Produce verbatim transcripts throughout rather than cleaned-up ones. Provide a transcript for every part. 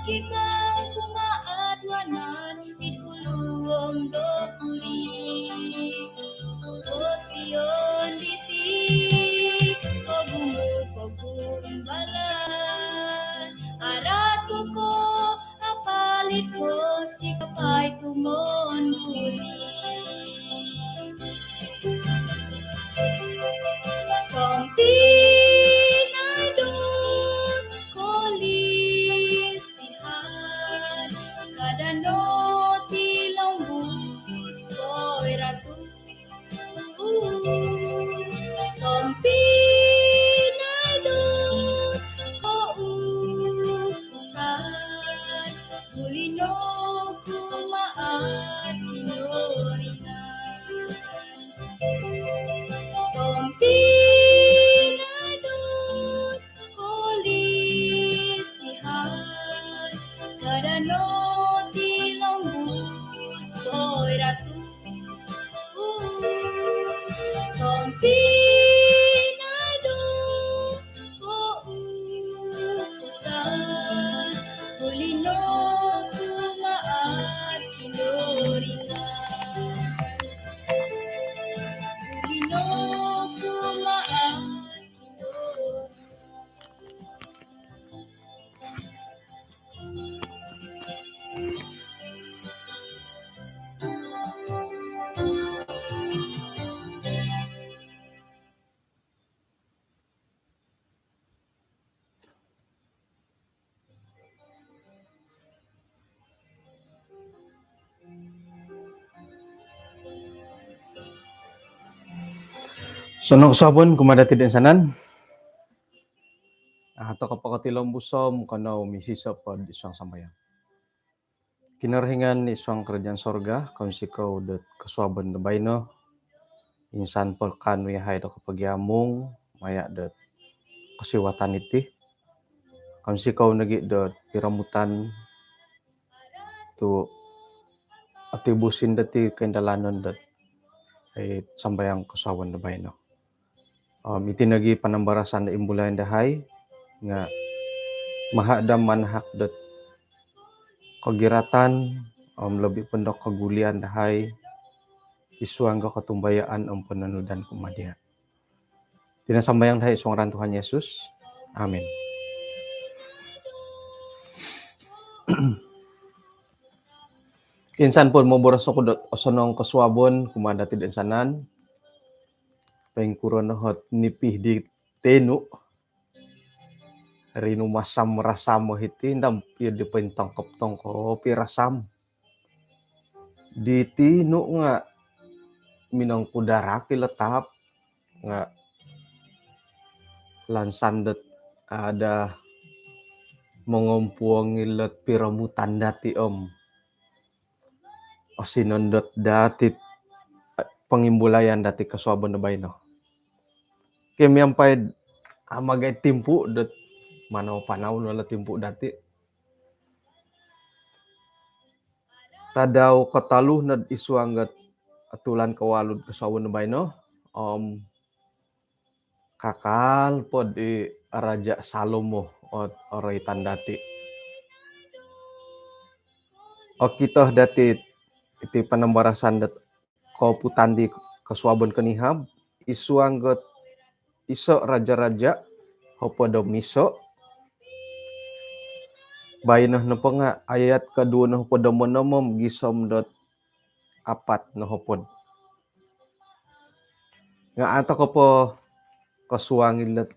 Kipang kumaat wanan id gulu om do puri. Koposion diti pogumut pogumbalan. Arat ko ko apalit ko si kapai tumon puri. Tompinai do kolisihan, kada no tilombus, oi Ratu. Tompinai do koupusan, buli no kumaat Kinorohingan. Tompinai do kolisihan, kada no tilombus, oi Ratu. Tompinai do koupusan, buli no kumaat Kinorohingan. Buli no kumaat Kinorohingan. Osonong kosuabon kumaa dati toinsanan. Ah, tokou po kotilombus om kanou misisop id suang sambayang. Kinorohingan id suang kerajaan sorga, kounsikou dot kosuabon do baino. Insan po kaanu yahai do kopogiamung maya dot kosiwatan iti. Kounsikou nogi dot piromutan tu otibusin dati koindalanon dot, eh, sambayang kosuabon do baino. Om iti nogi panambarasan do imbulayon dahai nga maha do manahak dot kogiratan om lobi po do kogulian dahai id suang do kotumbayaan om pononudan kumaa dia. Iti no sambayang dahai id suang ngaran Tuhan Yesus. Amin. Insan po moboros oku dot osonong kosuabon kumaa dati toinsanan. Poingkuro no ot nipi di tinu. Rinumasam rasam o hiti, nda iyo di pointongkop-tongkop i rasam. Di tinu nga minongkudarak ilo taap nga lansan dot ada mongompuong ilo piromutan dati om osinondot dati, eh, pongimbulayan dati kosuabon do baino. Okey, miampai do, ah, magai timpu dot manau-panau no ilo timpu dati. Tadau kotolu no id suang dot tulan kowalu do kosuabon do baino. Om kakal po di Raja Salomo ot oroitan dati. Okito dati iti panambarasan dot kouputan di kosuabon konihab, id suang dot iso Raja-raja hopod om iso. Baino nopo nga ayat koduo nohopod om onom om gisom dot apat nohopod. Nga au tokou po kosuang ilo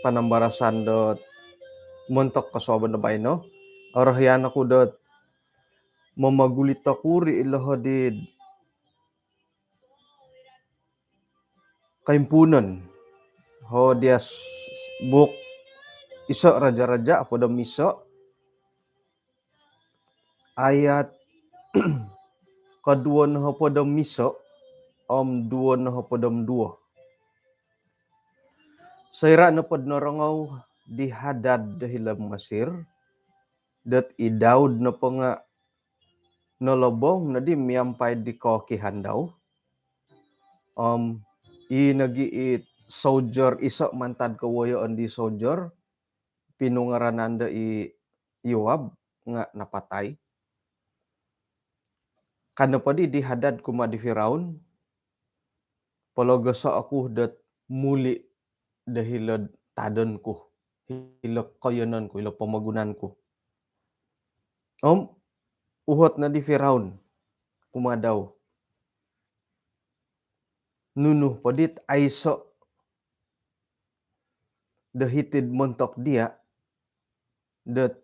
panambarasan dot montok kosuabon do baino. Orohian oku dot momoguli tokuri ilo hodi koimpuunon. Hodi id buuk iso Raja-raja hopod om iso. Ayat koduo nohopod om iso om duo nohopod om duo. Soira nopo do norongou di Hadad do hilo Mesir dot i Daud nopo nga nolobong nodi miampai di kookihan dau. Om i nogi i soldier, iso mantad kowoyoon di soldier pinungaranan do i Yoab nga napatai. Ka nopo di di Hadad kumaa di Firaun, pologoso oku dot muli do hilo'd tadon ku, hilo koiyonon ku, hilo pomogunan ku. Om uhot no di Firaun kumaa dau, nunu po dit aiso do hiti'd montok dia dot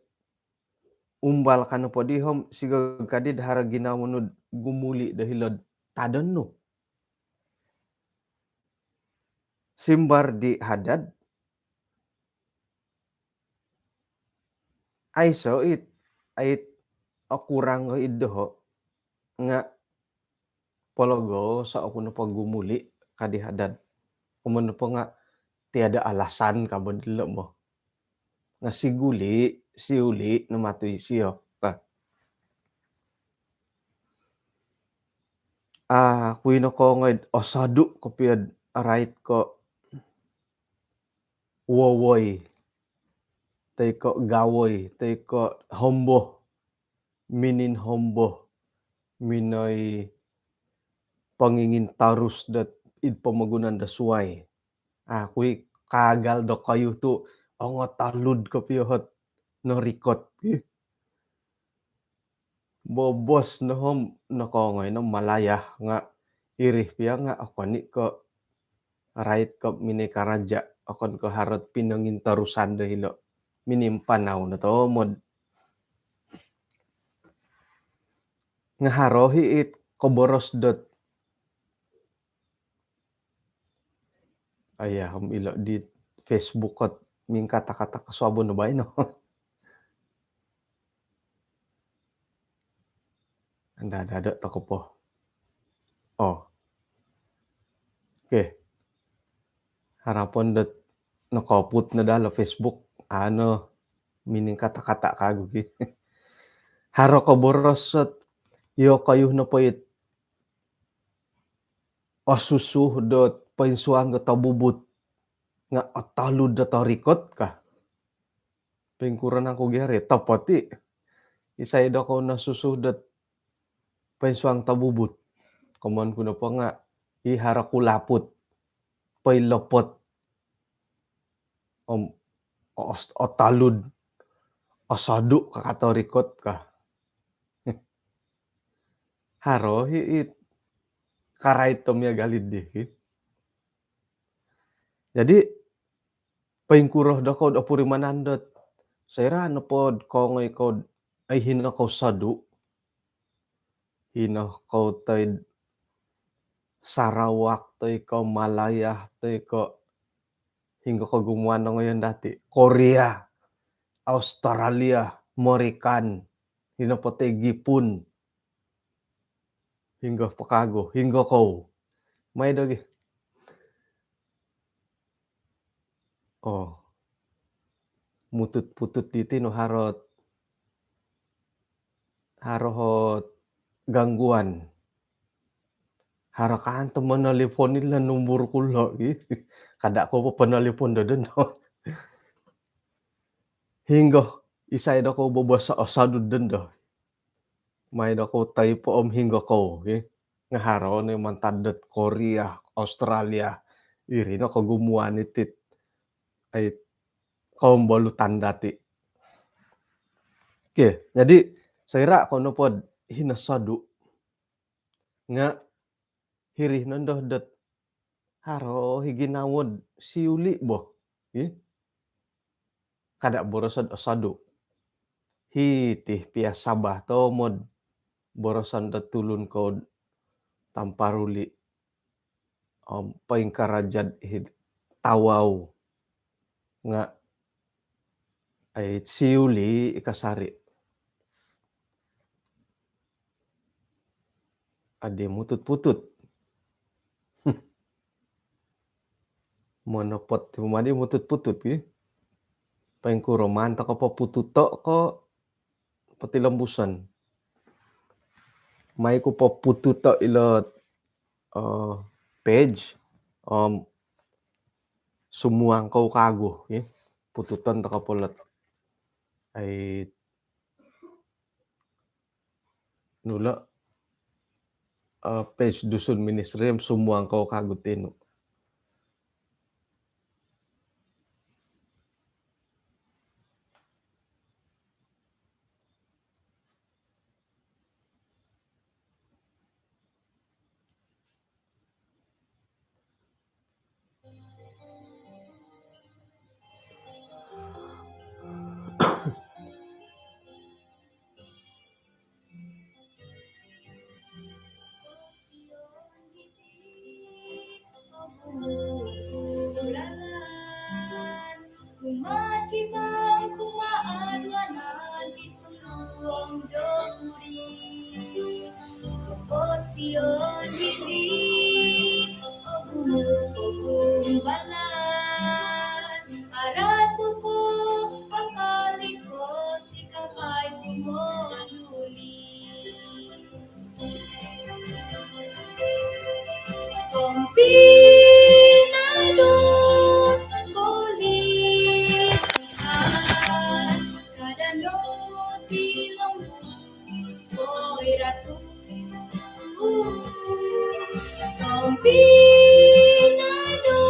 umbal ka nopo di om sigog ka di'd haro ginawo nu'd gumuli do hilo'd tadon nu. Simbar di Hadad, aiso it, ait okurang id doho nga pologoso oku nopo gumuli, ka di Hadad. Komoyon nopo nga tiada alasan ka bo dilo mo. Nga siguli, siuli no matu isio ka. Aku i nokoongoi do osodu kopio do rait ko wowoi, toi ko gawoi, toi ko hombo, mininhombo, minoi pongingintorus dot id pomogunan do suai. Aku i kaagal dokoyu tu ongotolud kopio ot norikot. Ih. Bobos no om nokoongoi no Malaya nga iri pia nga okon i ko rait ko minoi karaja, okon ko haro ot pinongintorusan do hilo. Minimpanau no tomod. Nga haro i it koboros dot, aya, om ilo di Facebook ot mingkatak-katak kosuabon no baino. Anda, anda, anda toko po. Oh. Okey. Harapon dot nokoput no daa lo Facebook, ano, miningkatak-katak kagu ki. Haro koboros ot iyokoyu nopo it osusu dot poinsuang do tobubut nga otolud do torikot ka. Poingkuro nangku gia ri, topot i. Isai dokoyu nosusu dot poinsuang tobubut? Komoyon ku nopo nga i haro kulaput, poilopot. Om os-, otolud, osodu ka, ka torikot ka. Haro i it karait do miagal dii. Jadi poingkuro dokoyu do opurimanan dot soira nopo do koongoi kou do, ai, hino kou sodu, hino kou toi Sarawak, toi ko Malaya, toi ko hinggo kogumuan do ngoyon dati, Korea, Australia, Morikan, hino po toi Gipun, hinggo po kagu, hinggo kou. Mai do gi. Oh. Mutut-putut diti no haro ot, haro ot gangguan. Haro kan tu monolipon ilo numbur ku lo gi. Kada kou po ponolipon do dondo. Hinggo, isai dokoyu bobos osodu dondo? Mai dokoyu toi po om hinggo kou, okey. Nga haro no mantad dot Korea, Australia, iri no kogumuan iti it, ai, kombolutan dati. Okey, jadi soira kou nopo do hino sodu nga hiri nondo dot haro i ginawo do siuli bo. Ih. Kada boroso do osodu. Hiti pia Sabah tomod boroson do tulun kou do Tamparuli om poingkaraja do hid Tawau nga, ai, siuli i kasari. Adi mutut-putut. Monopot ti madi mutut-putut ki. Poingkuro maan toko popututo ko potilombuson? Mai ku popututo ilo, eh, page om sumuang kou kagu, okey. pututan toko po lot ai nula, eh, page Dusun Ministry om sumuang kou kagu tinu. Kumaa kibang, kumaa nuanan, di tulung do turi. Koposion diri, ogumu ko gumbalan. Aratu ko, pakaliko, sikapai kumonduli. Tompinai do kolisihan, kada no tilombus, oi ratu. Tompinai do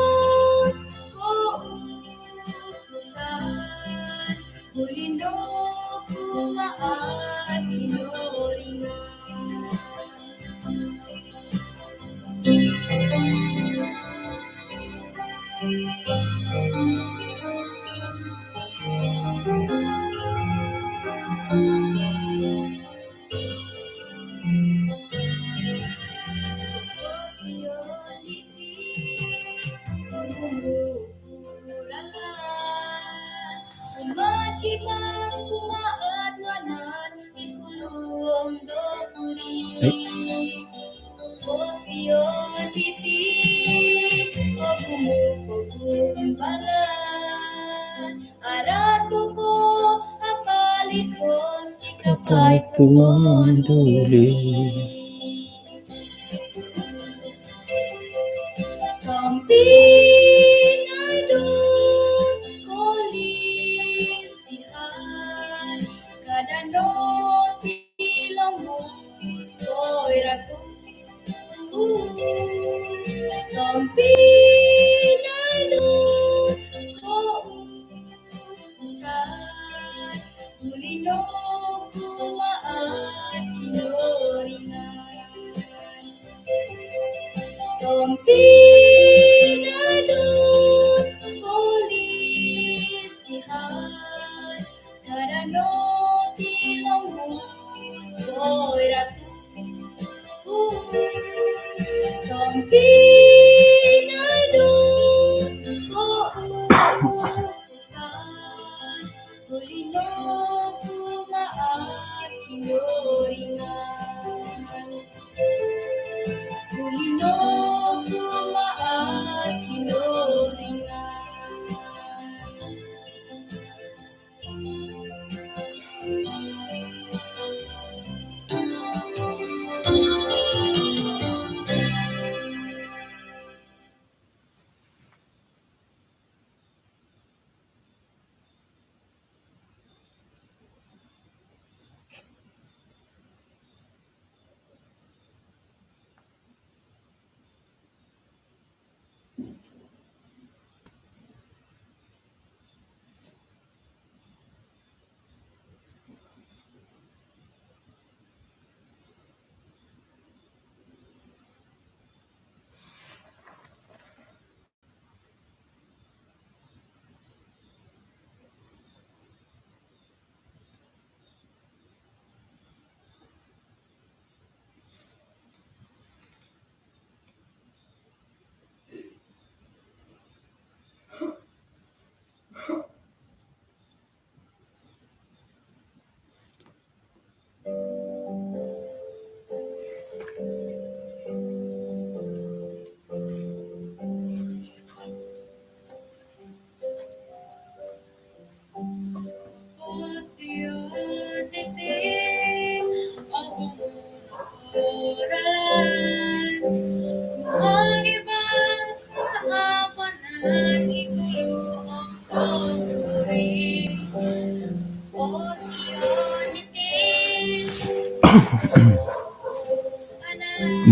koutusan, Bulindo kumaa Kinorohingan. Aratu ko, apalid ko, sikapai kumonduli. Tompinai do kolisihan, kada no tilombus, oi ratu. Tompinai do koutusan, Bulindo kumaa Kinorohingan. Tompinai do kolisihan, kada no tilombus, oi ratu. Tompinai do koutusan, Bulindo kumaa Kinorohingan. Bulindo kumaa Kinorohingan.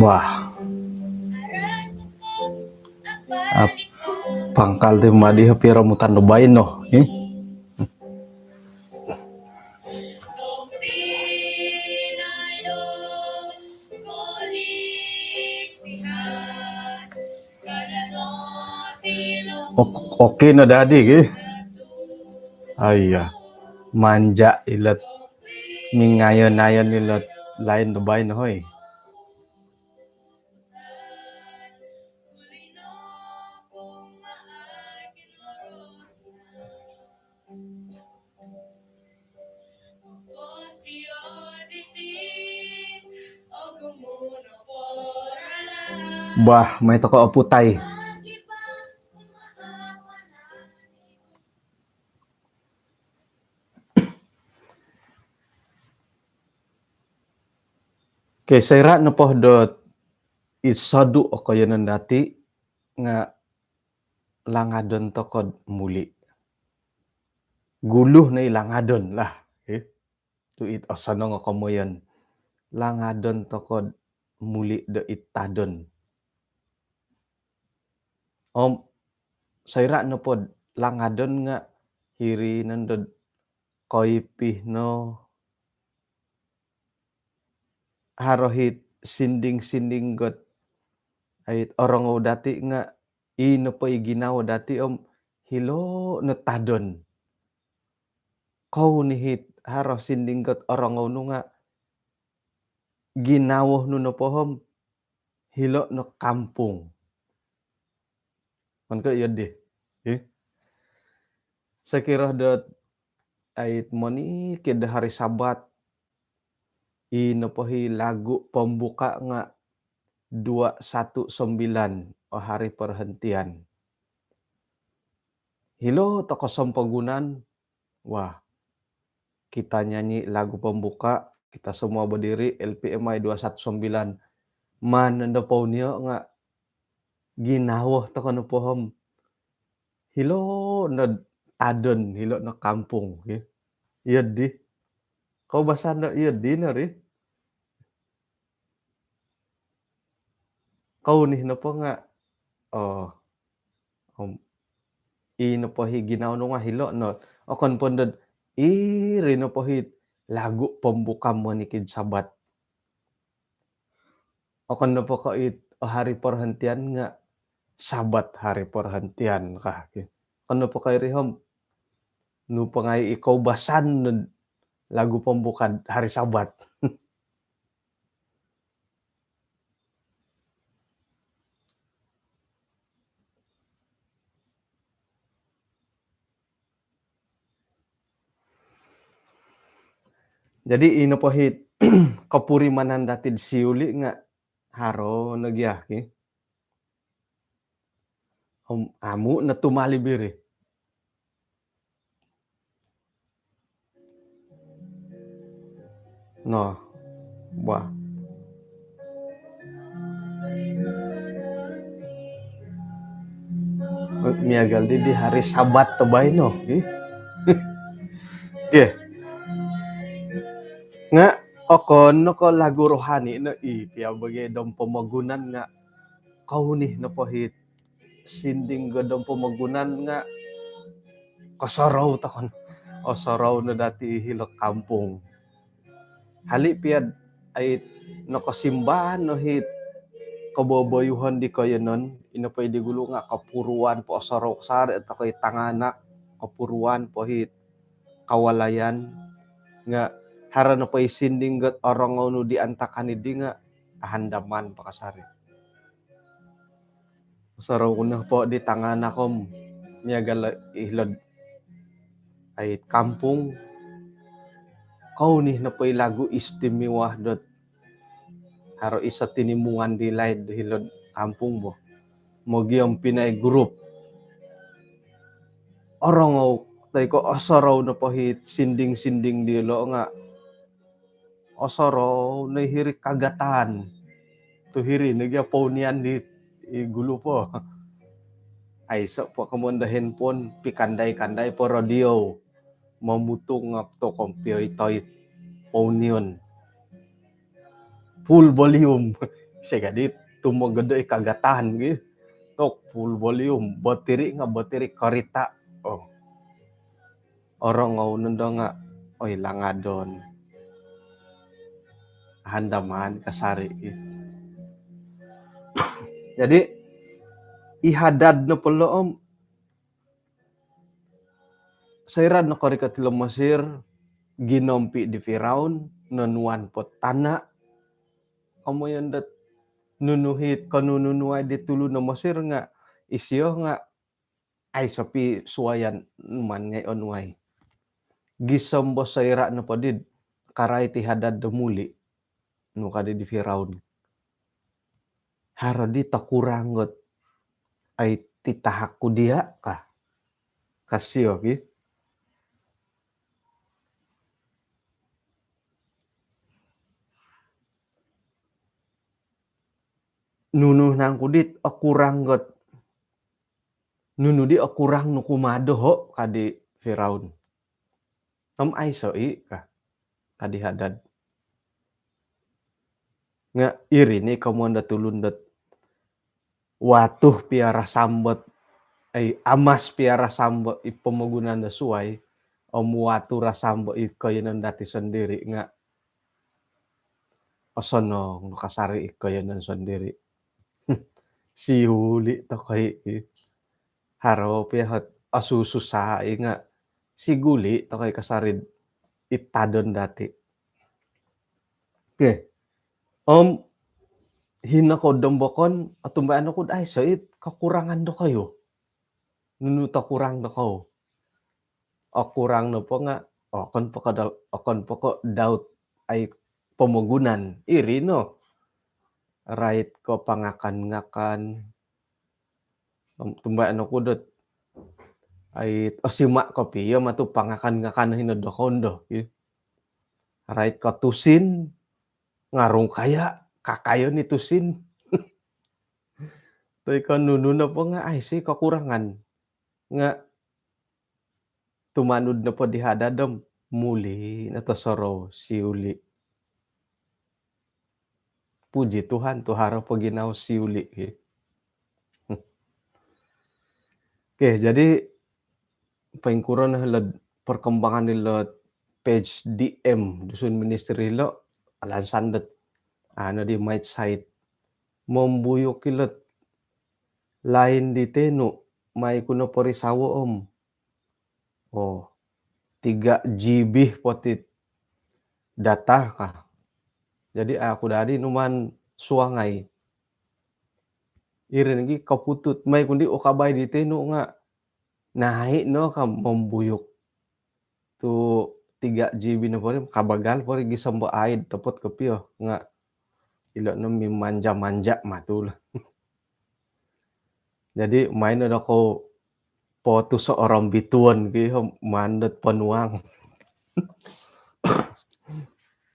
Wah. Ap-, pangkal ti madi hapi rambutan do baino, eh? Ok-, okey no dadi ki. Aiya. Manja ilot. Mingayon-ayon ilot lain do baino, hoi. Bah, mai toko oputai. Okey, soira nopo dot id sodu o koiyonon dati nga langadon toko do muli. Gulu no i langadon lah, eh. Tu it osonong o komoyon. Langadon toko do muli do it tadon. Om soira nopo do langadon nga hiri nondo do koipi no haro hit sinding-sinding dot ait orongou dati nga i nopo i ginawo dati om hilo no tadon. Kou ni hit haro sinding dot orongou nu nga ginawo nu nopo om hilo no kampung. Kan ko iyo dih. Eh? Sokiro dot ait monikid hari Sabat, i nopo hi lagu pembuka nga dua satu sembilan, oh, hari perhentian. Hilo toko sompogunan, wah, kita nyanyi lagu pembuka, kita semua berdiri, L P M I dua satu sembilan. Maan nondo pounio nga ginawo toko nopo om hilo no tadon, hilo no kampung, ya. Iyo dih. Koubasan no iyo dih no ri. Kou ni nopo nga, oh, om, i nopo hi ginawo nu nga hilo no. Okon po nondo do iri nopo hi lagu pembuka monikid Sabat. Okon nopo ko it, oh, hari perhentian nga Sabat hari perhentian kah, ki. Okon nopo ko iri om nu po ngai i koubasan no do lagu pembuka hari Sabat. Jadi i nopo hi kopurimanan dati do siuli nga haro no gia, ki. Om amu no tumalib iri. No, bah. Miagal di, di hari Sabat do baino, eh? Okey. Nga okon no ko lagu rohani no i pia bagai dom pomogunan nga kou ni nopo hi sinding dot dom pomogunan nga kosorou toko no. Osorou no dati hilo kampung. Hali pia do ait nokosimban no hi koboboyuhon di koiyonon, i nopo i di gulu nga kopuruan po osorou kasari toko i tanganak, kopuruan po hi kawalayan, nga haro nopo i sinding dot orongou nu di antakan di nga ahandaman po kasari. Osorou ku nopo di tanganak om miagal hilo do ait kampung. Kou ni nopo i lagu istimewa dot haro iso tinimungan di laid hilo do kampung bo. Mogiobpinai grup. Orongou toi ko osorou nopo hi sinding-sinding dilo nga osorou no hiri kagatan. Tu hiri no gia pounian di i gulu po. Aiso po komoyon do handphone, pikandai-kandai po radio. Momutung nga toko om pioi toi pounion. full volume. Sia kadi tumogod i kagatan gi. Tok full volume, batiri nga batiri karita. Oh. Orongou nondo nga, oi, langadon. Handaman kasari. Jadi, i Hadad nopo lo om, soira nokorikot ilo Mesir, ginompi di Firaun, nonuan po tana, komoyon dot nunu hiti, konununuai di tulun do Mesir nga, isio nga, aiso pisuayan numaan ngai onuai. Gisom bo soira nopo di karait i Hadad do muli, nu kadi di Firaun. Haro di tokurang ot ai titahak ku dia ka. Ka sio ki. Nunu nangku dit okurang ot, nunu di okurang nu kumaa doho, kadi Firaun. Om aiso i ka, kadi Hadad. Nga iri ni komoyon do tulun dot watu pia rasam bo, ai, amas pia rasam bo i pomogunan do suai, om watu rasam bo i koiyonon dati sondiri nga osonong no kasari i koiyonon sondiri. Siuli tokoi i. Haro pia ot osususa i nga siguli tokoi kasari i tadon dati. Okey. Om hino kou dom bokon, otumbayaan oku dai so it kokurangan dokoyu. Nunu tokurang dokou? Okurang nopo nga, okon poko da-, okon poko daut ai pomogunan. Iri no. Rait ko pangakan-ngakan. Om tumbayaan oku dot ai osima kopio matu pangakan-ngakan hino dokondo. Rait ko tusin, ngarung kaya, kakayo ni tusin. Toi ko nunu nopo nga, ai si kokurangan. Nga tumanud nopo di Hadad om muli no tosorou siuli. Puji Tuhan tu haro po ginawo siuli. Okey, jadi poingkuro no hilo'd perkembangan hilo'd page D M Dusun Ministry hilo, alansan dot, anu di mait sait. Mombuyuk hilo'd lain di tenu, mai kuno porisawo om. Oh, tiga G B po ti data ka. Jadi aku dadi numaan suangai. Iri nogi koputut, mai kundi ukabai di tenu nga nai no ka mombuyuk. Tu tiga G B no pori, kabagal pori gisom bo aid topot kopio nga ilo no mimanja-manja matu lah. Jadi main ada ko potuso orombituon ki, maan dot ponuang.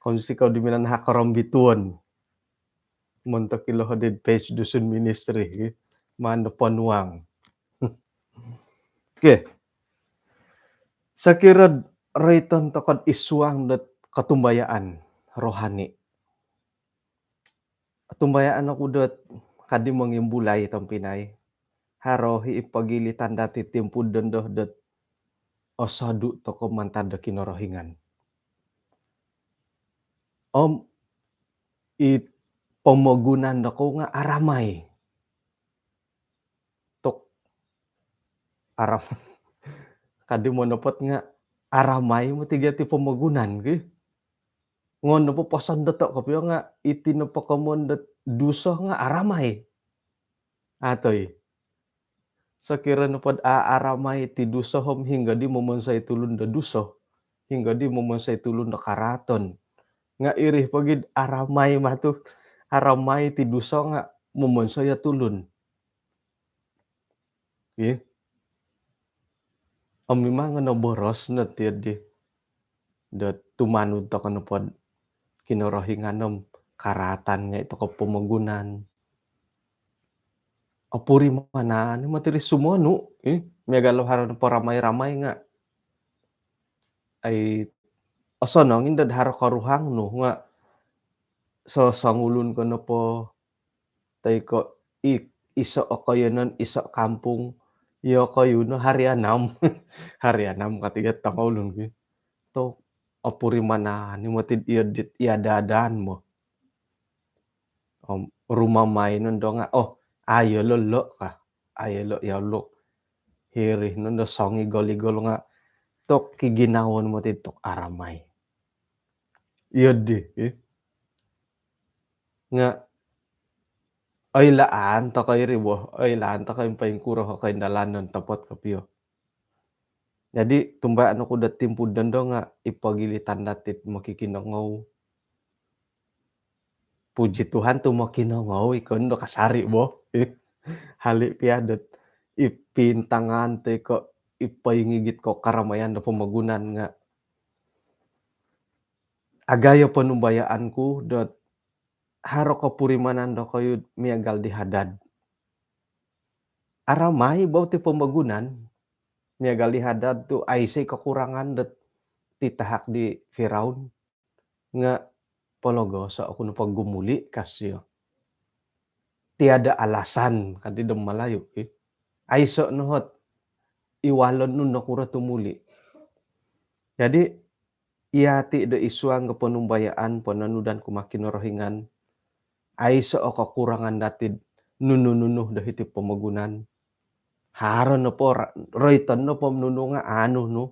Kongsi kau di minanahak orombituon. Montok ilo hodi page Dusun Ministry, maan do ponuang. Okey. Sokiro roiton tokou id suang dot kotumbayaan rohani. Tumbayaan oku dot kadi mongimbulai tompinai. Haro hi i pogilitan dati timpu dondo dot osodu tokou mantad do Kinorohingan. Om i pomogunan dokou nga aramai. Tok aram-, kadi monopot nga aramai moti gia ti pomogunan ki. Ngon nopo poson doto kopio nga iti nopo komoyon dot duso nga aramai. Atoi. Sokiro nopod a-, aramai ti duso om hinggo di momonsoi tulun do duso, hinggo di momonsoi tulun do karaaton. Nga iri pogid aramai matu, aramai ti duso nga momonsoi tulun. Ih. Om mimang no boros no ti di. Dot tumanud tokou nopod Kinorohingan om karaatan ngai tokou pomogunan. Opurimanan i moti ri sumonu, ih, miagal o haro nopo ramai-ramai nga. Ai, osonong i dot haro koruhang nu nga sosongulun ko nopo toi ko i- iso o koyonon, iso kampung, iyokoyu no hari anam. Hari anam katiga tongoulun ki. Tu opurimanan i moti iyo dit iada-adaan mo. Om rumamai nondo nga, oh, ayo lolo ka. Ayo lo, ya lo. Hiri nondo songigol-igol nga tok ki ginawo no moti tok aramai. Iyo di, eh. Nga oilaan toko iri bo, oilaan toko i poingkuro o koindalanon, topot kopio. Jadi tumbaya' no ku do timpu dondo nga i pogilitan dati mokikinongou. Puji Tuhan tu mokinongou ikon do kasari bo. Hali pia dot i pintangan toi ko i poingigit ko karamayan do pomogunan nga agayo ponumbayaan ku dot haro kopurimanan dokoyu miagal di Hadad. Aramai bo ti pomogunan, miagal di Hadad tu aiso i kokurangan dot titahak di Firaun. Nga pologoso' oku nopo gumuli' ka sio. Tiada alasan kadi do Malayu, eh. Aiso' no ot iwalon nu nokuro tumuli'. Jadi iyati' do isuang do ponumbayaan, pononudan kumaa Kinorohingan, aiso' o kokurangan dati'd nunu-nunu do hiti pomogunan. Haro nopo ra-, roiton nopo nunu nga anu nu,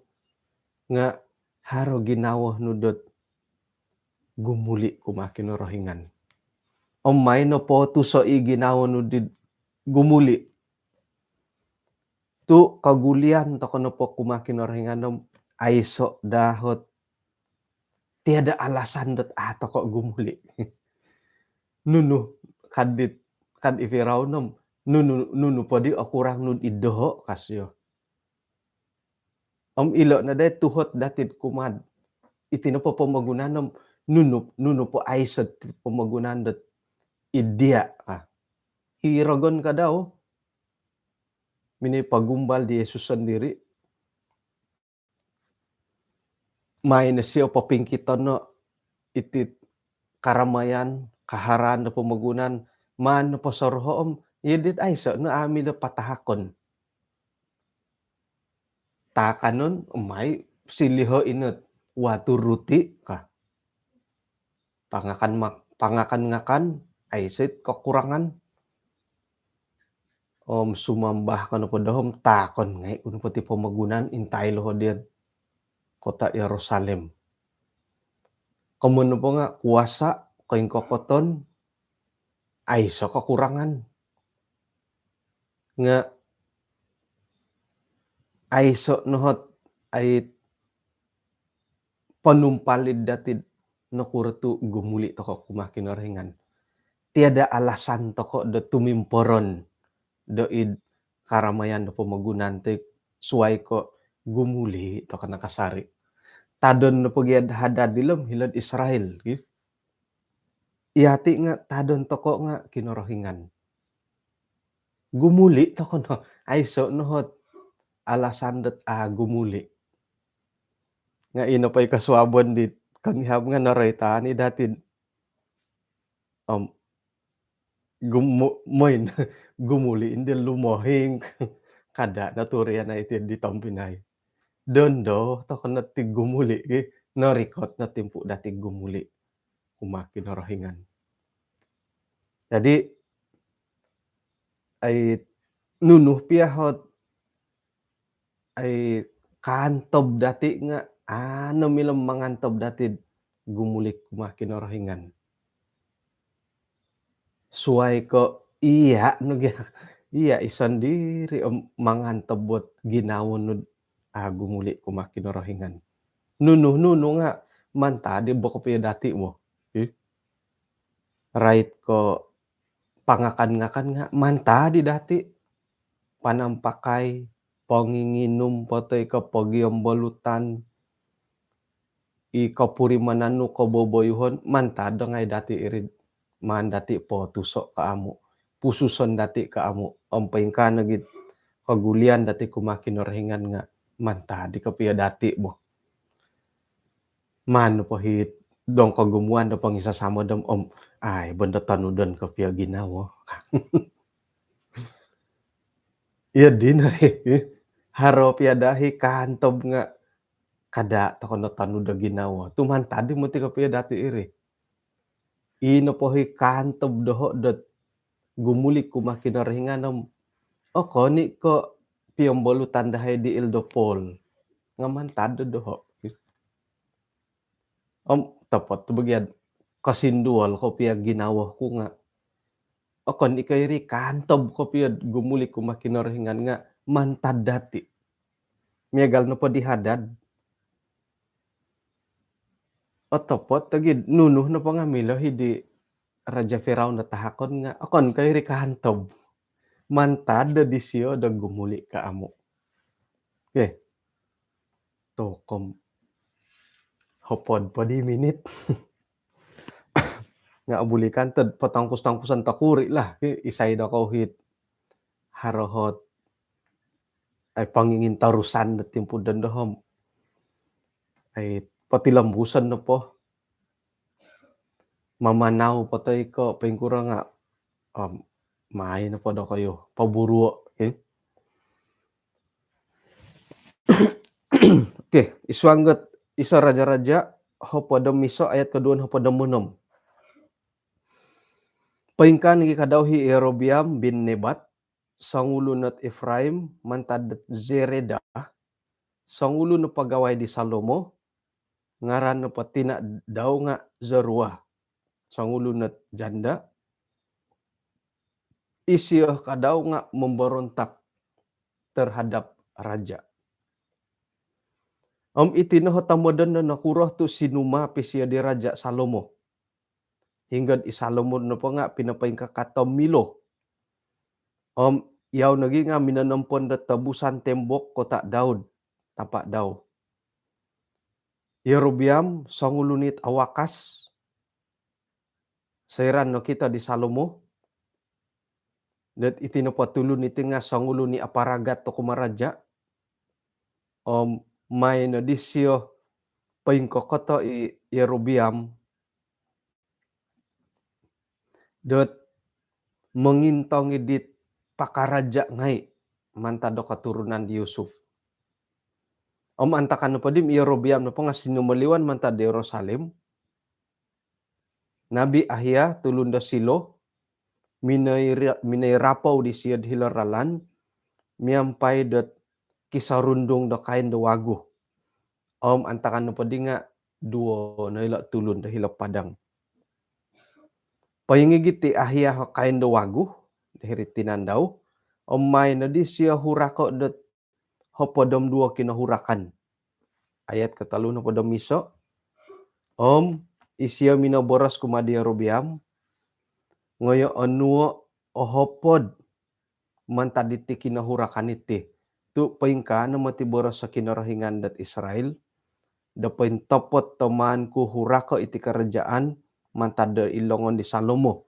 nga haro ginawo nu dot gumuli' kumaa Kinorohingan. Om main nopo tuso' i ginawo nu di gumuli'. Tu kogulian toko nopo kumaa Kinorohingan om aiso' daa ot tiada alasan dot a' toko gumuli'. Nunu kad dit, kad i Firaun om nunu, nunu podi o kurang nu id doho' ka sio. Om ilo' no dai tuhot dati'd kumaa'd iti nopo pomogunan om nunu, nunu po aiso'd pomogunan dot id diya' ka. I rogon ka dau mini pagumbal di Yesus sondiri'. Main no sio popingkiton no iti'd karamayan, kaharaan do pomogunan, maan no posoroho' om iyo dit aiso' no amu do patahakon. Taakanon, mai siliho' ino watu ruti' ka. Pangakan mak-, pangakan-ngakan, aiso' it kokurangan. Om sumambah ko nopo doho' om taakon ngai' ku nopo ti pomogunan intai loho' diyan kota Yerusalem. Komoyon nopo nga kuasa', koingkokoton, aiso' kokurangan. Nga aiso' no ot ai ponumpalid dati'd nokuro tu gumuli' toko kumaa Kinorohingan. Tiada alasan toko do tumimporon do id karamayan do pomogunan ti suwai ko gumuli' toko nakasari'. Tadon nopo gia'd Hadad ilo om hilo'd Israel, ki. Iyati' nga' tadon toko' nga' Kinorohingan. Gumuli' toko' no, aiso' no ot alasan dot a' gumuli'. Nga' ino po i kosuabon dit kangihab nga' noroitan i dati'd om gumu-, moin gumuli' indi lumohing. Kada' no turian ai ti di tompinai. Dondo toko' no ti gumuli', ki, norikot no timpu' dati' gumuli' kumaa Kinorohingan. Jadi ai nunu piya ot ai kaantob dati' nga' aa no milo mangantob dati'd gumuli' kumaa Kinorohingan. Suwai ko' iya' nogi, iya' i sondiri' om mangantob ot ginawo nu'd a' gumuli' kumaa Kinorohingan. Nunu-nunu nga' mantad i bo kopio dati' bo. Ih. Rait ko' pangakan-ngakan nga' mantad i dati'. Panampakai, ponginginum, po toi ko' pogiombolutan, i kopurimanan nu, koboboyuhon, mantad do ngai' dati' iri'd maan dati' potuso' ko amu', pususon dati' ko amu', om poingkaa nogi'd kogulian dati' kumaa Kinorohingan nga' mantad i kopio dati' bo. Maan nopo hiit dong kogumuan do pongisasamo dom om, ai, bondo tonudon kopio ginawo. Iyo dino ri. Haro pia dahi kantob nga kada tokou no tonud do ginawo. Tu mantad i moti kopio dati iri. Ino pohi kantob doho dot gumuli kumaa Kinorohingan om, okon i ko piombolutan dahai di Elder Paul. Nga mantad do doho. Om topot tu bagian kosinduol kopio ginawo ku nga okon i ko iri kantob kopio gumuli kumaa Kinorohingan nga mantad dati. Miagal nopo di Hadad. Otopot lagi nunu nopo nga milo hi di Raja Firaun do tahakon nga okon ko iri kantob. Mantad do disio do gumuli ka amu. Okey. Tokom hopod po di minit. Nga buli kan tod potongkus-tongkuson tokuri lah. Okey, isai do kou hit haro hot ai pangingin tarusan do timpu dondo om. Ai potilombuson nopo. Mamanau po toi ko poingkuro nga, om, mai nopo dokoyu poburuo, okey. Okey, id suang dot iso Raja-raja hopod om iso ayat koduo no hopod om onom. Poingkaa nogi ka dau hi Yerobeam bin Nebat, songulun ot Efraim, mantad dot Zeredah, songulun o pagawai di Salomo, ngaran nopo tina dau nga Zeruah, songulun ot janda, isio ka dau nga memberontak terhadap raja. Om iti no ho tomodon do nokuro tu sinumap isio di Raja Salomo. Hinggo di Salomo nopo nga pinopoingkakat om milo. Om yau nogi nga minonompon do tobusan tembok kota Daud, tapa dau. Yerobeam songulun it awakas, soira nokito di Salomo dot iti nopo tulun iti nga songulun i aparagat do kumaa raja. Om mai no disio poingkokoto i Yerobeam dot mongintong i dit pakaraja ngai mantad do keturunan di Yusuf. Om antakan nopo di Yerobeam nopo nga sinumoliwan mantad do Yerusalem, Nabi Ahia tulun do Silo minoi, minoi rapou disio id hilo ralan miampai dot kisarundung do kain do wagu. Om antakan nopo di nga duo no ilo tulun do hilo padang. Poingigit i Ahia o kain do wagu do hiri tinan dau, om mai no disio hurako dot hopod om duo kinohurakan. Ayat kotolu no hopod om iso. Om isio minoboros kumaa di Yerobeam, ngoyo onuo o hopod mantad diti kinohurakan iti. Tu poingkaa no moti boros do Kinorohingan dot Israel, do pointopot do maan ku hurako iti karajaan mantad do id longon di Salomo,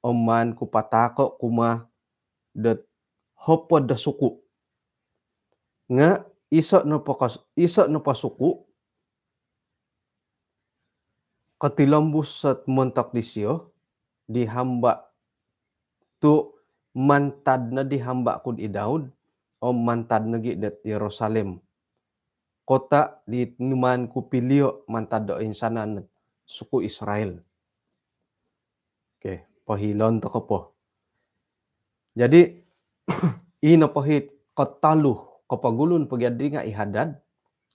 om maan ku pataako kumaa dot hopod do suku. Nga iso nopo kos-, iso nopo suku kotilombus ot montok disio di hamba tu mantad no di hamba ku di Daud, om mantad nogi dot Yerusalem, kota di numaan ku pilio mantad do insanan suku Israel. Okey, pohilon tokou po. Jadi, ino pohi kotolu, kopogulu pogi di nga i Hadad,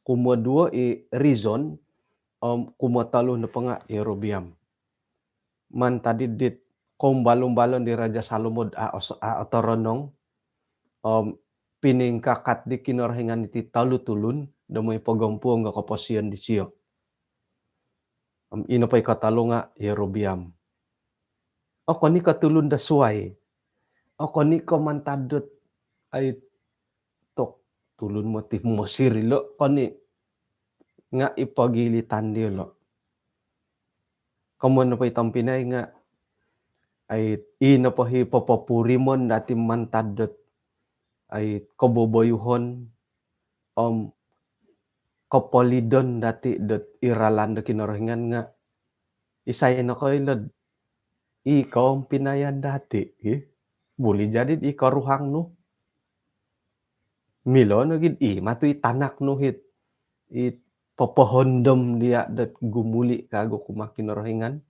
kumoduo i Rezon, om kumotolu nopo nga Yerobeam. Mantad dit koumbal-umbalan di Raja Salomo a os-, a otoronong, om piningkakat di Kinorohingan iti tolu tulun do moi pogompuong do koposion disio. Om ino po i kotolu nga Yerobeam. Okon i ko tulun do suai. Okon i ko mantad dot ai tok tulun moti Mesir ilo, okon i, nga i pogilitan diolo. Komoyon nopo i tompinai nga ai ino po i popopurimon dati mantad dot ai koboboyuhon om kopolidon dati dot id ralan do Kinorohingan nga Isai nokoilo'd i kompinayan dati' ki? Buli jadi'd i koruhang nu. Milo nogi'd i matu i tanak nu hit i popohondom diya' dot gumuli' kagu kumaa Kinorohingan.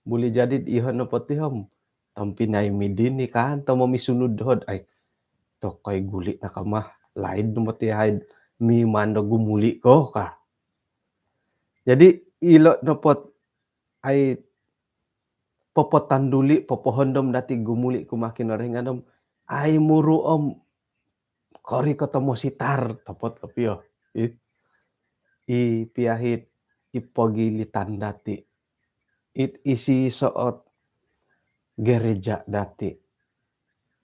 Buli jadi'd iho' nopo ti om tompinai midin i kaan to momisunud doho'd ai tokoi guli' no kama, laid nopo ti ahai'd miman do gumuli' ko ka. Jadi ilo' nopo't ai popotanduli', popohondom dati' gumuli' kumaa Kinorohingan om ai muru' om korikot o mositar, topot kopio. I, i piahit i pogilitan dati'. It isi soot gereja dati'.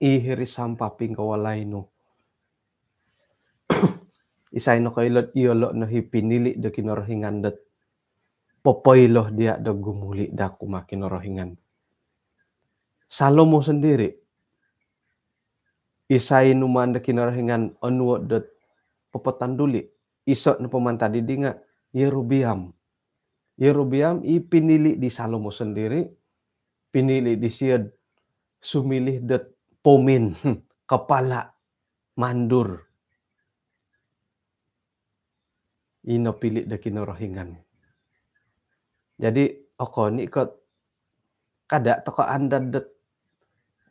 I hiri sampaping ko walai nu. Isai nokoilo'd iyolo' no hi pinili' do Kinorohingan dot popoilo diya' do gumuli' daa kumaa Kinorohingan. Salomo sondiri', isai numaan do Kinorohingan onuo' dot popotanduli'? Iso' nopo mantad iddi nga' Yerobeam. Yerobeam i pinili' di Salomo sondiri', pinili' disio'd sumilih dot pomin, kepala mandur. I nopili' do Kinorohingan. Jadi okon i' ko' kada' toko' andad dot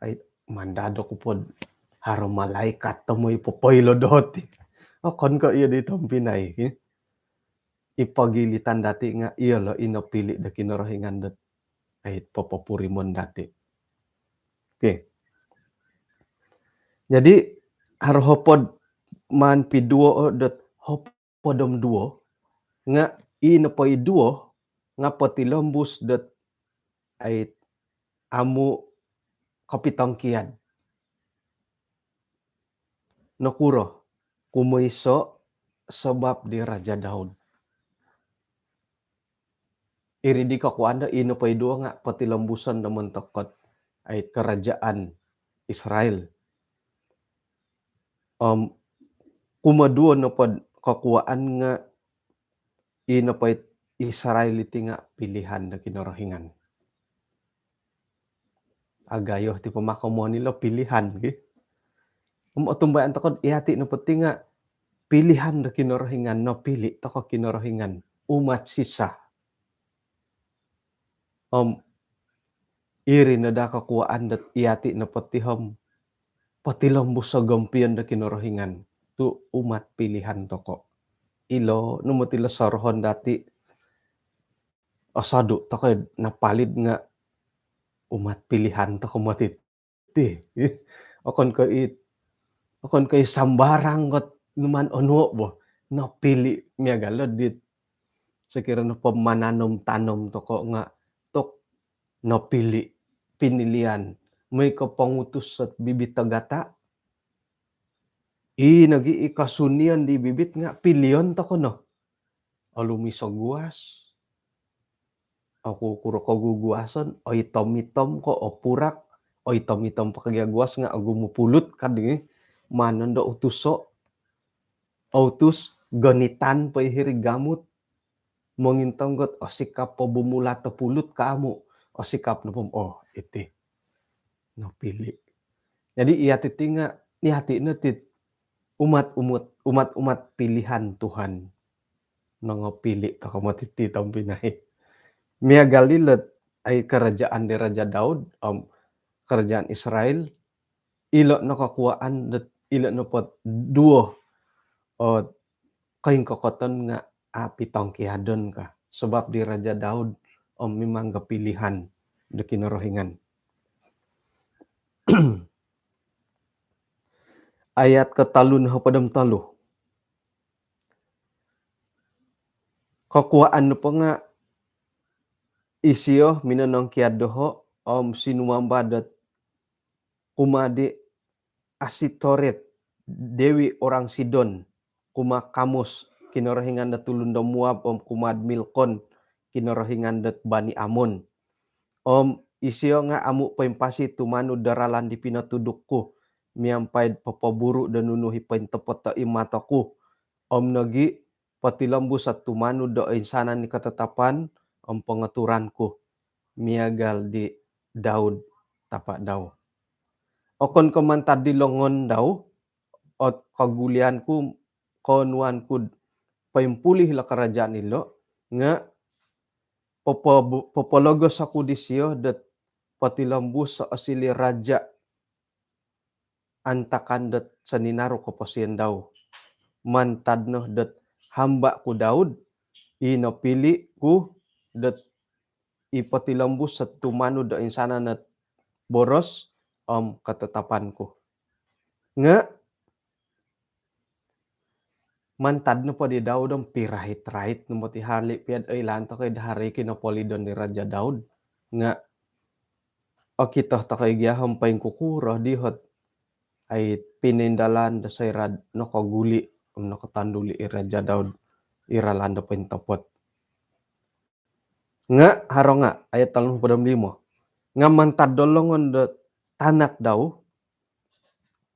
ai mandad oku pod haro malaikat tomoi popoilo doho' ti. Okon ko' iyo di tompinai ki. I pogilitan dati' nga' iyolo' i nopili' do Kinorohingan dot ai popopurimon dati'. Okey. Jadi haro hopod maan piduo dot hopod om duo nga' i nopo i duo nga' potilombus dot ai amu' kopitongkiad. Nokuro? Kumoiso' sabap di Raja Daud. Iri di kokuaan do i nopo i duo nga' potilombuson do montok dot ai kerajaan Israel. Om kumoduo nopo kokuaan nga' i nopo i Israel iti nga' pilihan do Kinorohingan. Agayo ti pamakomon ilo pilihan ki. Om otumbayaan toko' dot iyati' nopo ti nga' pilihan do Kinorohingan, nopili' toko' Kinorohingan, umat sisa. Om iri no daa kokuaan dot iyati' nopo ti om potilombus o gompion do Kinorohingan tu' umat pilihan toko'. Ilo no moti ilo sorohon dati'. Osodu' toko' napalid nga' umat pilihan toko' moti ti. Okon ko' i, okon ko' i sambarang ot numaan onuo' bo. Nopili' miagal o dit sokiro nopo mananom-tanom toko' nga' tok nopili', pinilian. Moi ko' pongutus ot bibit o gata', i nogi i kosunion di bibit nga' pilion toko' no. Olumis o guas, oku kuro koguguason, oitom-itom ko' opurak, oitom-itom po kogia guas nga' ogumu pulut kad ngi. Maan nondo utuso', outus, gonitan po i hiri gamut, mongintong dot osikap po bumulat o pulut ko' amu', osikap nopo om, oh, iti nopili'. Jadi iyati' ti nga', iyati' no ti umat-umat, umat-umat pilihan Tuhan. Nongopili' toko' moti ti tompinai. Miagal ilo dot ai kerajaan di Raja Daud om kerajaan Israel, ilo no kokuaan dot ilo nopo duo o koingkokoton nga' a' pitongkiadon ka. Sabap di Raja Daud om mimang ga pilihan do Kinorohingan. Ayat kotolu nohopod om tolu. Kokuaan nopo nga' isio minonongkiad doho' om sinumamba dot kumaa di Asitoret, dewi orang Sidon, kumaa Kamus, kinorohingan do tulun do Moab, om kumaa di Milkon, kinorohingan dot bani Amon. Om isio nga' amu' poimpasi tumanud do ralan di pinotuduk ku, miampai'd popoburu' do nunu i pointopot do i mato ku. Om nogi' potilombus o tumanud do oinsanan i kototapan, om pongoturan ku miagal di Daud tapa' dau. Okon ko' mantad di longon dau ot kogulian ku, koonuan ku'd poimpulih ilo karajaan ilo, nga' popo- popologos oku disio dot potilombus osili raja' antakan dot soninaru koposion dau. Mantad no dot hamba' ku Daud, i nopili' ku dot i potilombus sot tumanud do insanan ot boros om katatapan ku. Nga' mantad nopo di Daud om pirait-rait nopo ti hali' pia'd oilaan tokoi do haro i kinopolidon di Raja' Daud. Nga' okito tokoi gia om poingkukuro di hot ai pinoindalan do soira'd nokoguli' om nokotonduli' i Raja' Daud i ralan do pointopot. Nga' haro nga' ayat tolu nohopod om limo. Nga' mantad do longon do tanak dau,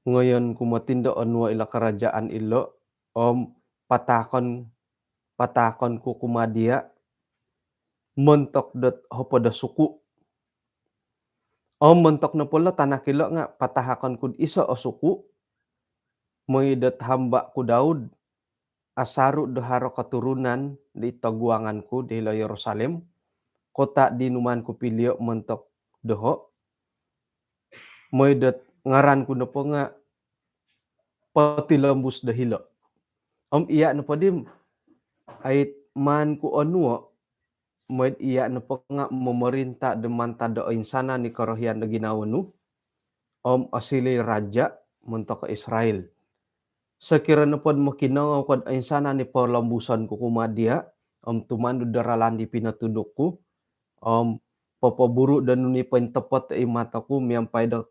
ngoyon ku motindo' onuo' ilo karajaan ilo om pataakon, pataakon ku kumaa diya' montok dot hopod o suku'. Om montok nopo lo tanak ilo' nga' pataakon ku'd iso' o suku', moi dot hamba' ku Daud, asaru' do haro koturunan di toguangan ku di hilo' Yorusalim, kota' di numaan ku pilio' montok doho', moi dot ngaran ku nopo nga' potilombus do hilo'. Om iya' nopo di, ai maan ku onuo', moi'd iya' nopo nga' momorinta' do mantad do oinsanan i korohian do ginawo nu om osili raja' montok Israil. Sokiro nopod mokinongou ko'd oinsanan i polombuson ku kumaa diya' om tumanud do ralan di pinotuduk ku om popoburu' do nunu i pointopot i mato ku miampai do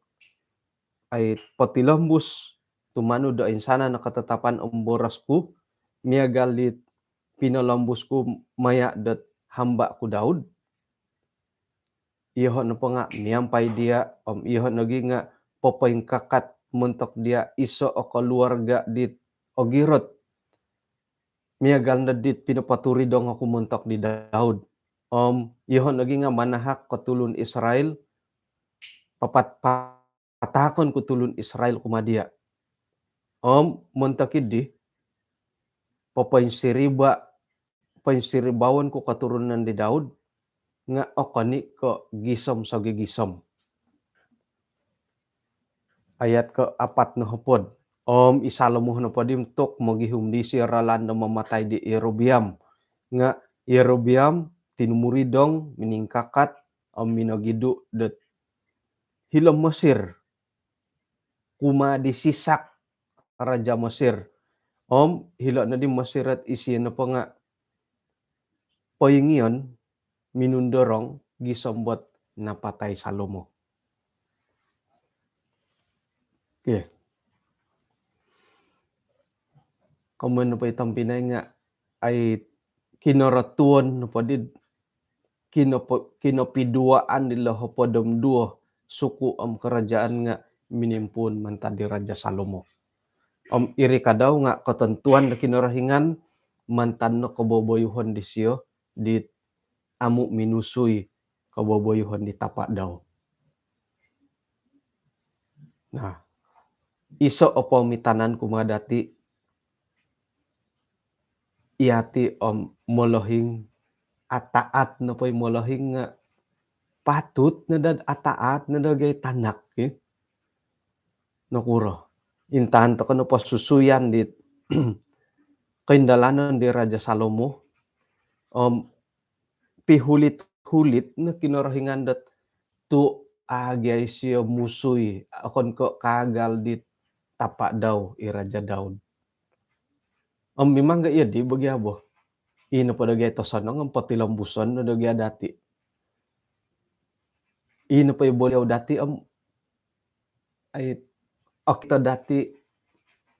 ai potilombus tumanud do oinsanan o katatapan om boros ku miagal di pinolombus ku maya' dot hamba' ku Daud, iyoho' nopo nga' miampai diya' om iyoho' nogi' nga' popoingkakat montok diya' iso' o koluarga' dit ogirot miagal no dit pinopoturidong oku montok di Daud. Om iyoho' nogi' nga' manahak ko tulun Israil, papat- pataakon ku tulun Israil kumaa diya'. Om montok iddi, popoinsiriba', poinsiribaon ku koturunan di Daud, nga' okon i' ko' gisom sogigisom. Ayat kaapat nohopod. Om i Salomo nopo di montok mogihum disio ralan do mamatai di Yerobeam. Nga' Yerobeam tinumuridong, miningkakat om minogidu' dot hilo' Mesir kumaa di Sisak, raja' Mesir. Om hilo' noddi Mesir ot isio nopo nga' poingion, minundorong gisom dot napatai Salomo. Okey. Komoyon nopo i tompinai nga' ai kinorotuon nopo di kinopo- kinopiduaan dilo hopod om duo suku' om karajaan nga' minimpuun mantad di Raja' Salomo. Om iri kadau nga' kotontuan do Kinorohingan mantad no koboboyuhon disio di amu' minusui koboboyuhon di tapa' dau. Nah, iso' o poomitanan kumaa dati', iyati' om molohing, ataat nopo i molohing nga' patut no dot ataat no do gai tanak, ki. Nokuro? Intaan toko' nopo susuyan dit koindalanon di Raja' Salomo, om pihulit-hulit no Kinorohingan dot tu' a' gia isio musui, okon ko' kaagal dit tapa' dau i Raja' Daud. Om mimang ga' iyo di bagi abo. Ino po do gia tosonong om potilombuson no do gia dati'. Ino po i boliou dati' om ai okito dati',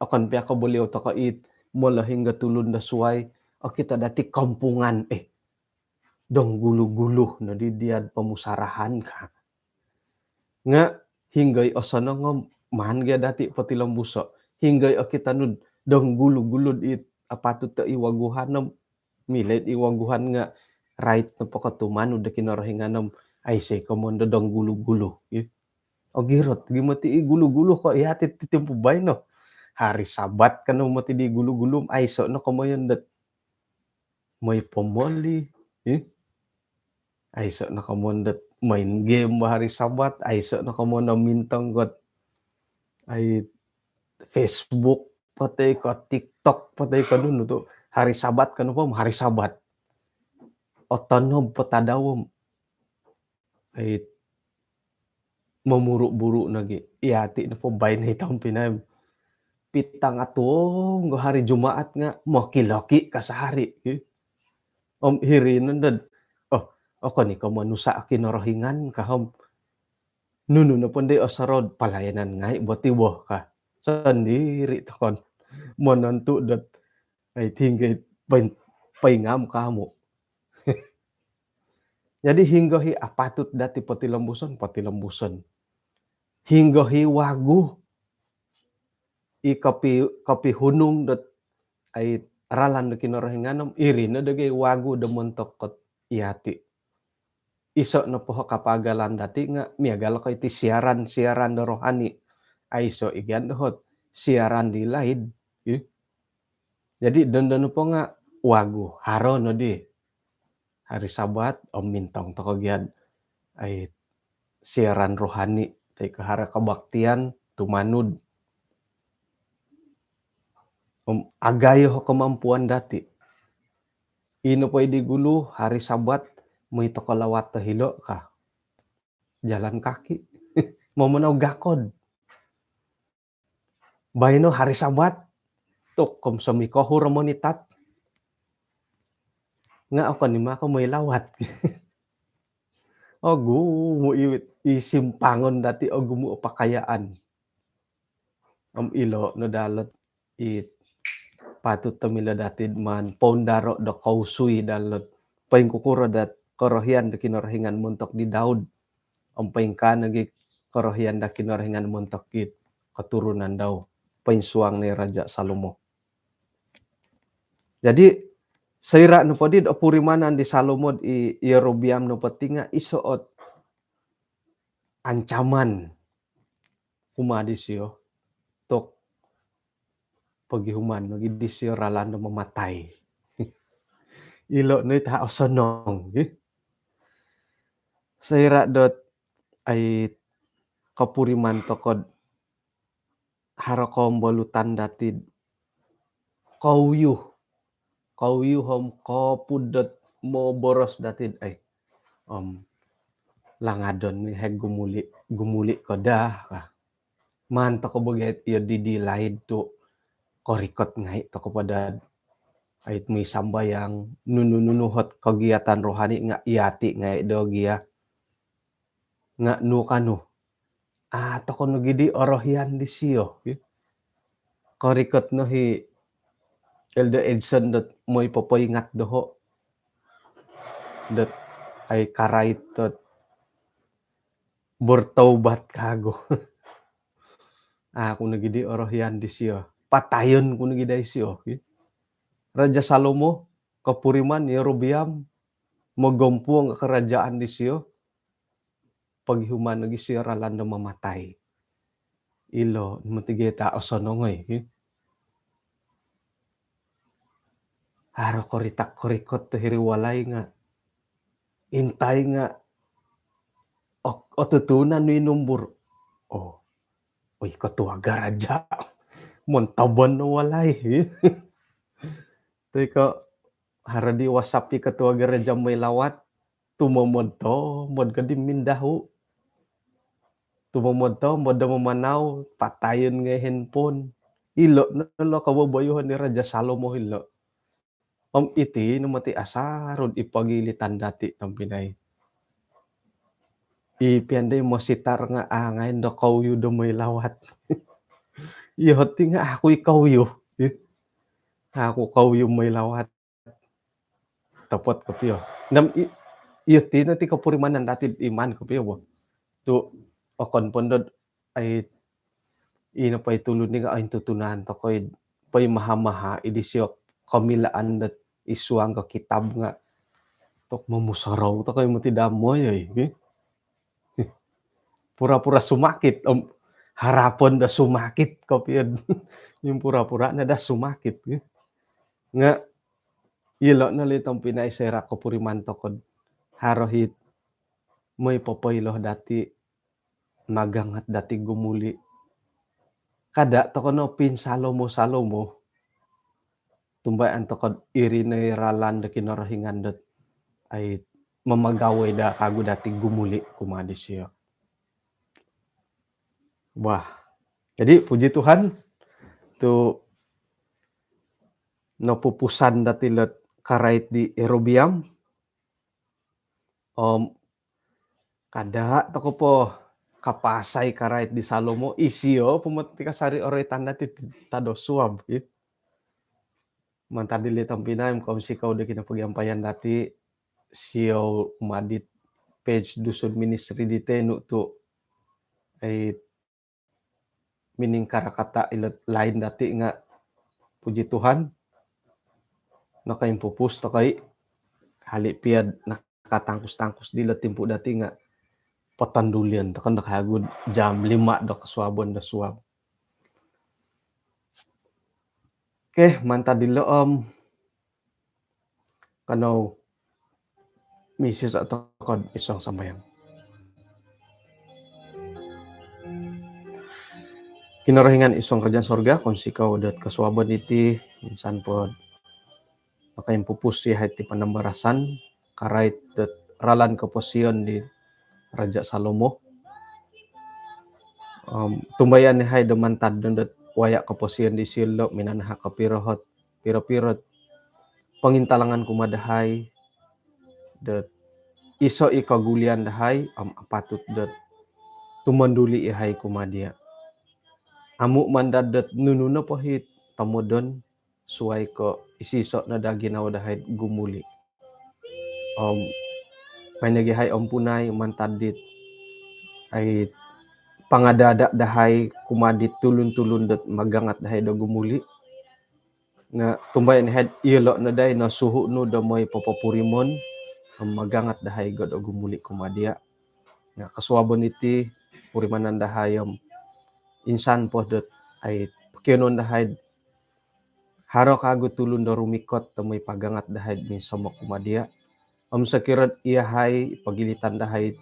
okon pia ko' boliou toko' it molohing ga tulun do suwai, okito dati' kompungan, eh, dong gulu-gulu noddi diya'd pomusarahan ka. Nga' hinonggo i osonong om maan gia dati' potilombuso'. Hinonggo i okito nu'd dong gulu-gulu'd it apatut do iwaguhan om milo it iwaguhan nga' rait nopo ko tumanud do Kinorohingan om aiso komoyon do gulu-gulu. Ogirot gi moti i gulu-gulu ko iyati ti timpu baino. Hari Sabat kano moti di gulu-gulu, aiso no komoyon dot moi pomoli. Aiso no komoyon dot main game bo hari Sabat, aiso no komoyon do mintong got ai Facebook, po toi ko TikTok, po toi ko nunu tu. Hari Sabat kano po, hari Sabat. Otonob po tadau om ai momuru-buru nogi. Iyati nopo baino i tompinai, pitanga tuong go hari Jumaat nga moki-loki ka sehari. Om hiri no dot, oh, okon i ko monusa Kinorohingan ka om. Nunu nopo ndi osorou, pelayanan ngai bo ti bo ka. Sendiri tokon monontu dot ai tinggi pain, paingam kamu. Jadi hinggo i apatut dati potilombuson, potilombuson. Hinggo i wagu i kopi, kopihunung dot ai ralan do Kinorohingan om iri no do gai wagu do montok kot iyati. Iso nopo o kapagalan dati nga miagal ko iti siaran, siaran do rohani. Aiso i gia dohot siaran di laid. Jadi dondo nopo nga wagu, haro no di hari Sabat om mintong toko gia ai siaran rohani, toi ko haro kebaktian, tumanud. Om agayo o kemampuan dati. Ino po i di gulu hari Sabat, moi toko lawat do hilo ka. Jalan kaki. Momonau gakod. Baino hari Sabat, tuk kom somikohu ro monitat. Nga okon i ma ko moi lawat. Ogumu i, i simpangon dati, ogumu o pakayaan. Om ilo no dalot i patut tomilo dati maan poundaro do kousui dalot. Poingkukuro dot korohian do Kinorohingan montok di Daud. Om poingkaa nogi korohian do Kinorohingan montok i keturunan dau, poinsuang no i Raja Salomo. Jadi soira nopo di opurimanan di Salomo i Yerobeam nopo ti nga iso ot ancaman kumaa disio, tuk pogihuman nogi disio ralan do mamatai. Ilo no it au osonong gi. Soira dot ai kopuriman toko do haro kombolutan dati do kouyuh, kouyuh om kopudot moboros dati do ai om langadon ni hai gumuli, gumuli ko daa ka. Maan toko bo gia iyo di di laid tu korikot ngai toko po daa ai moi sambayang, nunu-nunu ot kegiatan rohani nga iyati ngai do gia. Nga nu kanu, a toko nogi di orohian disio. Korikot no i Elder Edson dot moi popoingat doho dot ai karait dot bertaubat kagu. Aku nogi di orohian disio. Patayon ku nogi dai sio. Raja Salomo, kopuriman Yerobeam, mogompuong kerajaan disio, pogihuman nogi sio ralan do mamatai. Ilo moti gia it au osonong oi. Haro koritak korikot do hiri walai nga intai nga otutunan nu i numbur. Oh, oi, ketua gereja. Montoban no walai. Toi ko haro di WhatsApp i ketua gereja moi lawat, tumomod-tomod ko di mindahu. Tumomod-tomod do mamanau, patayon ngai handphone. Ilo no lo koboboyuhon di Raja Salomo ilo. Om iti no moti asaru di pogilitan dati tompinai. I pian dai mositar nga angai do kouyuh do moi lawat. Iyo ti nga aku i kouyuh. Aku kouyuh moi lawat. Topot kopio. Nam i, iyo ti no ti kopurimanan dati iman kopio bo. Tu okon pondot ai ino pai tulun ni nga ointutunan toko i pai maha-maha i disio komilaan dot id suang ko kitab nga Tok momusorou tokou moti daa mooi, oi, ki. Pura-pura sumakit, om harapan daa sumakit kopio. Nim pura-pura no daa sumakit, ki. Nga ilo no li tompinai, soira kopuriman tokou do haro it mooi popoilo dati, magangat dati gumuli. Kada tokou no pinsalomo-salomo. Tumbayaan tokou do iri no i ralan do Kinorohingan dot ai mamagawoi daa kagu dati gumuli kumaa disio. Wah. Jadi, puji Tuhan, tu nopupusan dati lot karait di Yerobeam. Om kada tokou po kapasai karait di Salomo, isio po moti kasari oroitan dati tadau suab, ki. Mantad dilo tompinai, kounsikou do kinapagiampayan dati, siou kumaa dit page Dusun Ministry di tenu tu, eh, miningkarakata ilo lain dati nga, puji Tuhan, nakaimpupus tokou, hali pia nakatangkus-tangkus dilo timpu dati nga potondulion tokou no kagu jam lima do kosuabon do suab. Okey, mantad dilo, om kanou misiso tokou id suang sambayang. Kinorohingan id suang kerajaan sorga, kounsikou dot kosuabon diti, insan po nakaimpupus yahai ti panambarasan karait dot ralan koposion di Raja Salomo. Om tumbayaan yahai do mantad dot waya koposion disio, minanahak kopiro ot piro-piro ot pongintalangan kumaa dahai dot iso i kogulian dahai, om apatut dot tumonduli yahai kumaa dia. Amu mandad dot nunu nopo it tomodon suai ko isoiso no daa ginawo dahai gumuli. Om maan nogi yahai ompunai mantad dit ai pangada-ada dahai kumaa dit tulun-tulun dot magangat dahai do gumuli. Nga tumbayaan yahai ilo no daa i nosuhu nu do mooi popopurimon om magangat dahai go do gumuli kumaa dia. Nga kosuabon iti purimanan dahai, om insan po dot ai pokionuon dahai haro kagu tulun do rumikot do mooi pagangat dahai minsomok kumaa dia. Om sokiro yahai pogilitan dahai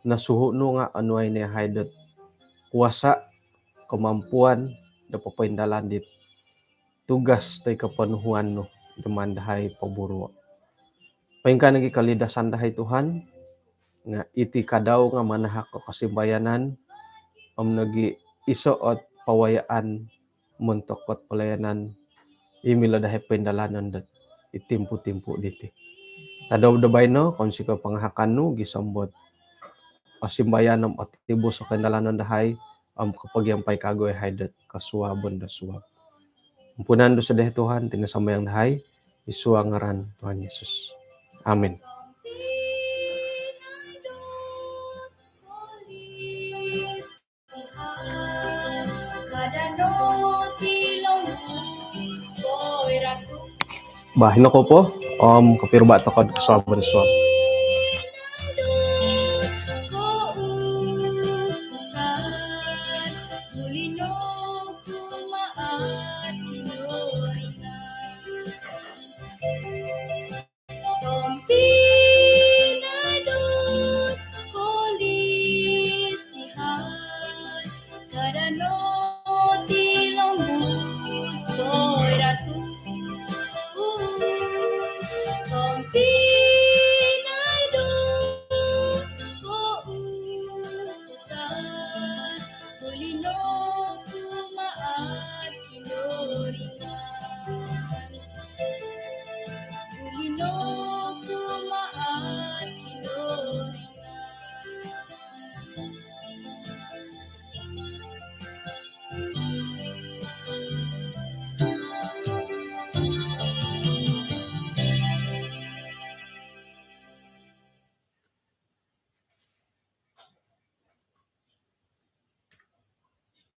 nosuhu nu nga onuai no yahai dot kuasa, kemampuan do popoindalan dit tugas toi ko ponuhuan nu do maan dahai poburuo. Poingkaa nogi kolidasan dahai Tuhan, nga iti tadau nga manahak ko kosimbayanan, om nogi iso ot pawayaan montok ot pelayanan i milo dahai poindalanon dot i timpu-timpu diti. Tadau do baino, kounsikou pangahakan nu gisom dot osimbayan om otibus o koindalanon dahai, om kopogiampai kagu yahai dot kosuabon do suab. Ampunan dosa dahai Tuhan, iti no sambayang dahai id suang ngaran Tuhan Yesus. Amin. Bah, ino ko po, om kopirba tokou do kosuabon suab. Tompinai dot kolisihan, kada no tilombus toi ratu. Tompinai dot koutusan, buli no kumaa Kinorohingan.